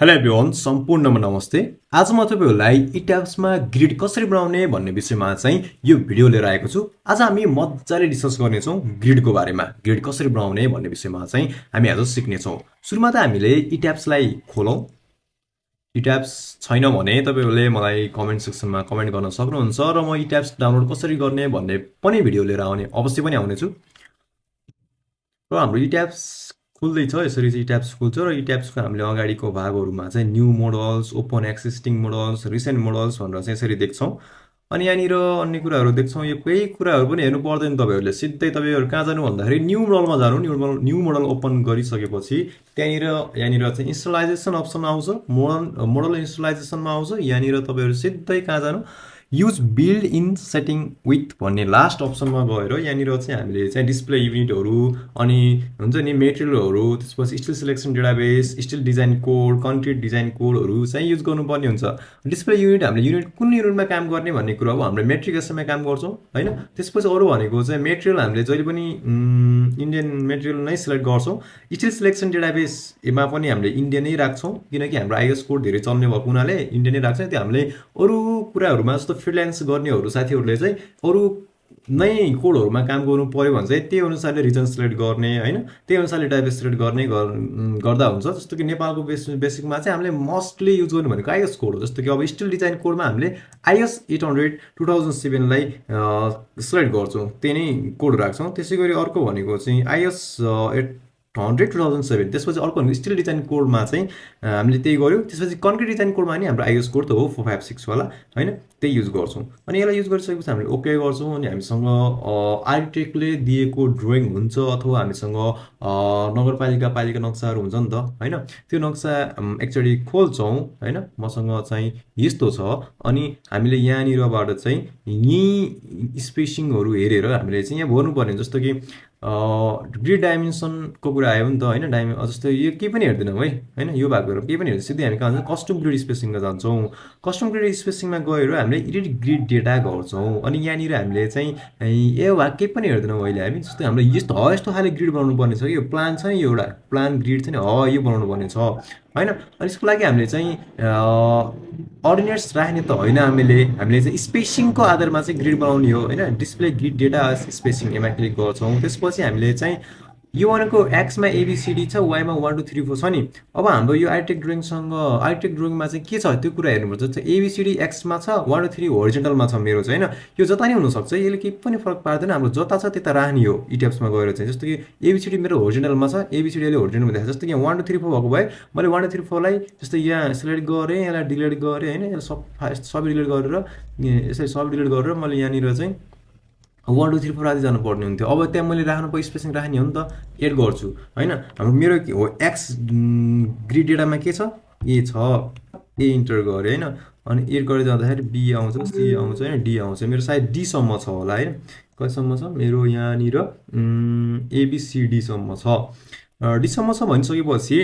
Hello everyone, सम्पूर्णमा नमस्ते। आज म तपाईँहरूलाई इट्याब्समा ग्रिड कसरी बनाउने भन्ने विषयमा चाहिँ यो भिडियो लिएर आएको छु। आज हामी मजाले डिस्कस गर्नेछौँ ग्रिडको बारेमा। ग्रिड कसरी बनाउने भन्ने विषयमा चाहिँ हामी आज सिक्नेछौँ। सुरुमा त हामीले इट्याब्सलाई खोलौँ। इट्याब्स छैन भने तपाईँहरूले मलाई कमेन्ट सेक्सनमा कमेन्ट गर्न सक्नुहुन्छ र म इट्याब्स डाउनलोड कसरी गर्ने भन्ने पनि भिडियो लिएर अवश्य पनि आउनेछु। र हाम्रो इट्याब्स खुल्दैछ, यसरी चाहिँ इट्याब्स खुल्छ र इट्याब्सको हामीले अगाडिको भागहरूमा चाहिँ new models, open existing models, recent models भनेर चाहिँ यसरी देख्छौँ। अनि यहाँनिर अन्य कुराहरू देख्छौँ। यो केही कुराहरू पनि हेर्नु पर्दैन तपाईँहरूले, सिधै तपाईँहरू कहाँ जानु भन्दाखेरि न्यू मोडलमा जानु। न्यू मोडल ओपन गरिसकेपछि यहाँनिर चाहिँ इन्स्टलाइजेसन अप्सन आउँछ, मोडल इन्स्टलाइजेसनमा आउँछ। यहाँनिर तपाईँहरू सिधै कहाँ जानु, use build in setting with भन्ने लास्ट अप्सनमा गएर यहाँनिर चाहिँ हामीले चाहिँ डिस्प्ले युनिटहरू अनि हुन्छ नि मेटेरियलहरू, त्यसपछि steel selection database, steel design code, concrete design कोडहरू चाहिँ युज गर्नुपर्ने हुन्छ। डिस्प्ले युनिट हामीले कुन युनिटमा काम गर्ने भन्ने कुरा हो। हामीले मेट्रिक एसएममा काम गर्छौँ होइन। त्यसपछि अरू भनेको चाहिँ मेटेरियल हामीले जहिले पनि इन्डियन मेटेरियल नै सिलेक्ट गर्छौँ। स्टिल सिलेक्सन डेटाबेसमा पनि हामीले इन्डियनै राख्छौँ, किनकि हाम्रो आइएस कोड धेरै चल्ने भएको हुनाले इन्डियनै राख्छौँ। त्यो हामीले अरू कुराहरूमा जस्तो फ्रिल्यान्स गर्नेहरू साथीहरूले चाहिँ अरू नै कोडहरूमा काम गर्नु पऱ्यो भने चाहिँ त्यही अनुसारले रिजन सिलेक्ट गर्ने होइन, त्यही अनुसारले डेटाबेस सिलेक्ट गर्दा हुन्छ। जस्तो कि नेपालको बेसिकमा चाहिँ हामीले मोस्टली युज गर्नु भनेको आइएस कोड हो। जस्तो कि अब स्टिल डिजाइन कोडमा हामीले आइएस 800 2007लाई सिलेक्ट गर्छौँ, त्यही नै कोड राख्छौँ। त्यसै गरी अर्को भनेको चाहिँ आइएस 800 2007, त्यसपछि अर्को भनेको स्टिल डिजाइन कोडमा चाहिँ हामीले त्यही गऱ्यौँ। त्यसपछि कन्क्रिट डिजाइन कोडमा नि हाम्रो आइएस कोड त हो 456 वाला होइन, त्यही युज गर्छौँ। अनि यसलाई युज गरिसकेपछि हामीले ओके गर्छौँ। अनि हामीसँग आर्किटेक्टले दिएको ड्रइङ हुन्छ अथवा हामीसँग पालिका नक्साहरू हुन्छ नि त होइन। त्यो नक्सा एकचोटि खोल्छौँ होइन। मसँग चाहिँ यस्तो छ। अनि हामीले यहाँनिरबाट चाहिँ यहीँ स्पेसिङहरू हेरेर हामीले चाहिँ यहाँ भर्नुपर्ने हुन्छ। जस्तो कि ग्रिड डाइमेन्सनको कुरा आयो नि त होइन। जस्तो यो केही पनि हेर्दैनौँ है होइन, यो भागहरू केही पनि हेर्दैन, सिधै हामी कहाँ जान्छौँ, कस्टम ग्रिड स्पेसिङमा जान्छौँ। कस्टम ग्रिड स्पेसिङमा गएर हामीले एडिट ग्रिड डेटा गर्छौँ। अनि यहाँनिर हामीले चाहिँ यो भाग केही पनि हेर्दैनौँ अहिले हामी। जस्तो हाम्रो यस्तो खाले ग्रिड बनाउनु पर्ने छ कि यो प्लान छ नि, यो एउटा प्लान ग्रिड छ नि, यो बनाउनु पर्ने छ होइन। अनि यसको लागि हामीले चाहिँ अर्डिनेट्स राख्ने त होइन, हामीले चाहिँ स्पेसिङको आधारमा चाहिँ ग्रिड बनाउने हो होइन। डिस्प्ले ग्रिड डेटा स्पेसिङ एमा क्लिक गर्छौँ। त्यसपछि हामीले चाहिँ यो भनेको एक्समा एबिसिडी छ, वाइमा 1 2 3 4 छ नि। अब हाम्रो यो आर्किटेक्ट ड्रइङमा चाहिँ के छ त्यो कुरा हेर्नुपर्छ। जस्तो एबिसिडी एक्समा छ, 1 2 3 होरिजेन्टलमा छ मेरो चाहिँ होइन। यो जता नै हुनसक्छ, यसले केही पनि फरक पार्दैन। हाम्रो जता छ त्यता राख्ने हो इट्याब्समा गएर चाहिँ। जस्तो कि एबिसिडी मेरो होरिजेन्टलमा छ, एबिसिडीले होरिजेन्टलमा देखाएको। जस्तो कि यहाँ 1 2 3 4 भएको भए मैले 1 2 3 4लाई जस्तो यहाँ सिलेक्ट गरेँ, यसलाई डिलिट गरेँ होइन। यसलाई सबै डिलिट गरेर यसरी सबै डिलिट गरेर मैले यहाँनिर चाहिँ 1 2 3 4 आदि जानुपर्ने हुन्थ्यो। अब त्यहाँ मैले राख्नु स्पेसिङ राख्ने हो नि त, एड गर्छु होइन। हाम्रो मेरो के हो, एक्स ग्रिड डेटामा के छ, ए छ, ए इन्टर गरेँ होइन। अनि एड गरेर जाँदाखेरि बी आउँछ, सी आउँछ होइन, डी आउँछ। मेरो सायद डीसम्म छ होला होइन। कतिसम्म छ मेरो यहाँनिर, एबिसिडीसम्म छ। डीसम्म छ भनिसकेपछि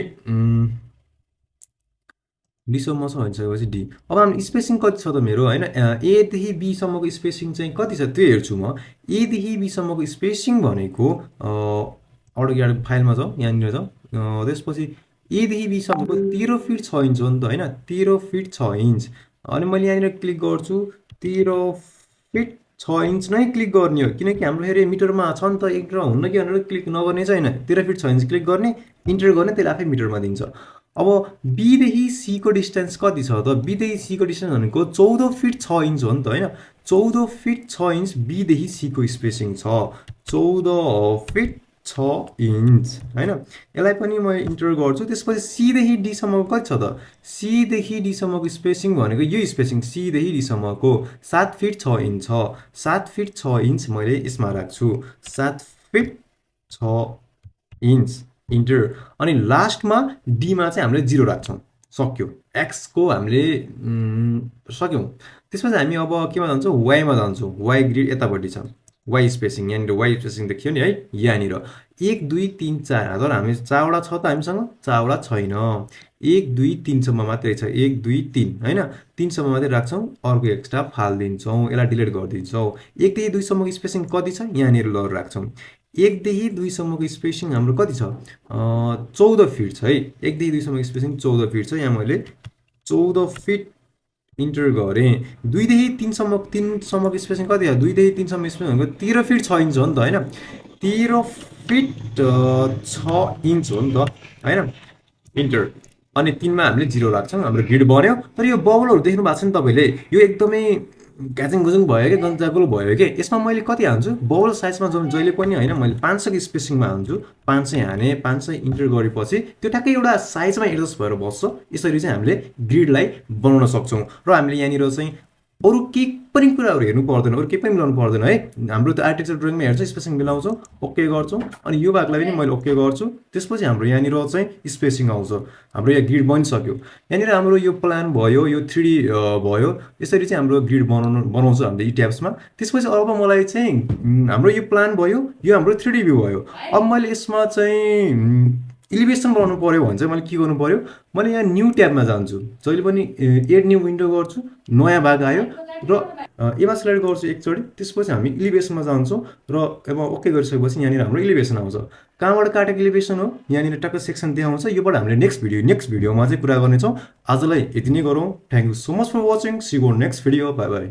डीसम्म छ भनिसकेपछि डी। अब हाम्रो स्पेसिङ कति छ त मेरो होइन। एदेखि बीसम्मको स्पेसिङ चाहिँ कति छ त्यो हेर्छु म। एदेखि बीसम्मको स्पेसिङ भनेको अटोक्याड फाइलमा छ, यहाँनिर छ। त्यसपछि एदेखि बीसम्मको 13 फिट 6 इन्च हो नि त होइन, 13 फिट 6 इन्च। अनि मैले यहाँनिर क्लिक गर्छु, 13 फिट 6 इन्च नै क्लिक गर्ने हो, किनकि हाम्रो फेरि मिटरमा छ नि त, एक मिटरमा हुन्न कि भनेर क्लिक नगर्ने चाहिँ होइन। 13 फिट 6 इन्च क्लिक गर्ने, इन्टर गर्ने, त्यसले आफै मिटरमा दिन्छ। अब बीदेखि सीको डिस्टेन्स कति छ त, बीदेखि सीको डिस्टेन्स भनेको 14 फिट 6 इन्च हो नि त होइन। 14 फिट 6 इन्च बीदेखि सीको स्पेसिङ छ, 14 फिट 6 इन्च होइन। यसलाई पनि म इन्टर गर्छु। त्यसपछि सीदेखि डीसम्मको कति छ त, सीदेखि डीसम्मको स्पेसिङ भनेको यो स्पेसिङ सीदेखि डीसम्मको 7 फिट 6 इन्च छ। 7 फिट 6 इन्च मैले यसमा राख्छु, 7 फिट 6 इन्च, इन्टर। अनि लास्टमा डीमा चाहिँ हामीले 0 राख्छौँ, सक्यो। एक्सको हामीले सक्यौँ। त्यसपछि हामी अब केमा जान्छौँ, वाइमा जान्छौँ। वाइ ग्रिड यतापट्टि छ, वाइ स्पेसिङ यहाँनिर, वाइ स्पेसिङ देखियो नि है यहाँनिर। 1 2 3 4 तर हामी 4वटा छ त हामीसँग, 4वटा छैन। 1 2 3सम्म मात्रै छ, 1 2 3 होइन, 3सम्म मात्रै राख्छौँ। अर्को एक्स्ट्रा फालिदिन्छौँ, यसलाई डिलिट गरिदिन्छौँ। 1 देखि 2सम्मको स्पेसिङ कति छ, यहाँनिर लगेर राख्छौँ। 1 देखि 2 सम्मको स्पेसिङ हाम्रो कति छ 14 फिट छ है 1 देखि 2 सम्मको स्पेसिङ 14 फिट छ यहाँ मैले 14 फिट इन्टर गरेँ 2 देखि 3 सम्मको स्पेसिङ कति हो 2 देखि 3 सम्म स्पेसिङ भनेको 13 फिट 6 इन्च हो नि त हैन 13 फिट 6 इन्च हो नि त हैन इन्टर अनि 3 मा हामीले 0 राख्छौँ हाम्रो ग्रिड बन्यो तर यो बबलहरु देख्नु भएको छ नि तपाईले यो एकदमै ग्याजिङ गुजुङ भयो के गन्जागुल भयो के यसमा मैले कति हान्छु बबल साइजमा जहिले पनि हैन मैले 500 को स्पेसिङमा हान्छु 500 हाने 500 इन्टर गरेपछि त्यो ठ्याक्कै एउटा साइजमा एडजस्ट भएर बस्छ यसरी चाहिँ हामीले ग्रिडलाई बनाउन सक्छौं र हामीले यहाँनिर चाहिँ अरु के पनि कुराहरु हेर्नु पर्दैन अरु के पनि मिलाउनु पर्दैन है हाम्रो त आर्किटेक्चर ड्रइङमा हेर्छ स्पेसिङ मिलाउँछौं ओके गर्छौं अनि यो भागलाई पनि मैले ओके गर्छु त्यसपछि हाम्रो यहाँनिर चाहिँ स्पेसिङ आउँछ हाम्रो यहाँ ग्रिड बनिसक्यो यहाँनिर हाम्रो यो प्लान भयो यो 3D भयो यसरी चाहिँ हाम्रो ग्रिड बनाउँछ हामीले यी ट्याब्समा त्यसपछि अब मलाई चाहिँ हाम्रो यो प्लान भयो यो हाम्रो 3D भ्यू भयो अब मैले यसमा चाहिँ इलिभेसन बनाउनु पर्यो भने चाहिँ मैले के गर्नु पर्यो मैले यहाँ न्यू ट्याबमा जान्छु जहिले पनि एड न्यू विन्डो गर्छु नयाँ भाग आयो र एमा सिलेक्ट गर्छु एकचोटी त्यसपछि हामी इलिभेसनमा जान्छौँ र अब ओके गरिसकेपछि यहाँनिर हाम्रो इलिभेसन आउँछ कहाँबाट काटेको इलिभेसन हो यहाँनिर टक्क सेक्सन देखाउँछ योबाट हामीले नेक्स्ट भिडियोमा चाहिँ कुरा गर्नेछौँ आजलाई यति नै गरौँ thank you so much for watching see you next video bye by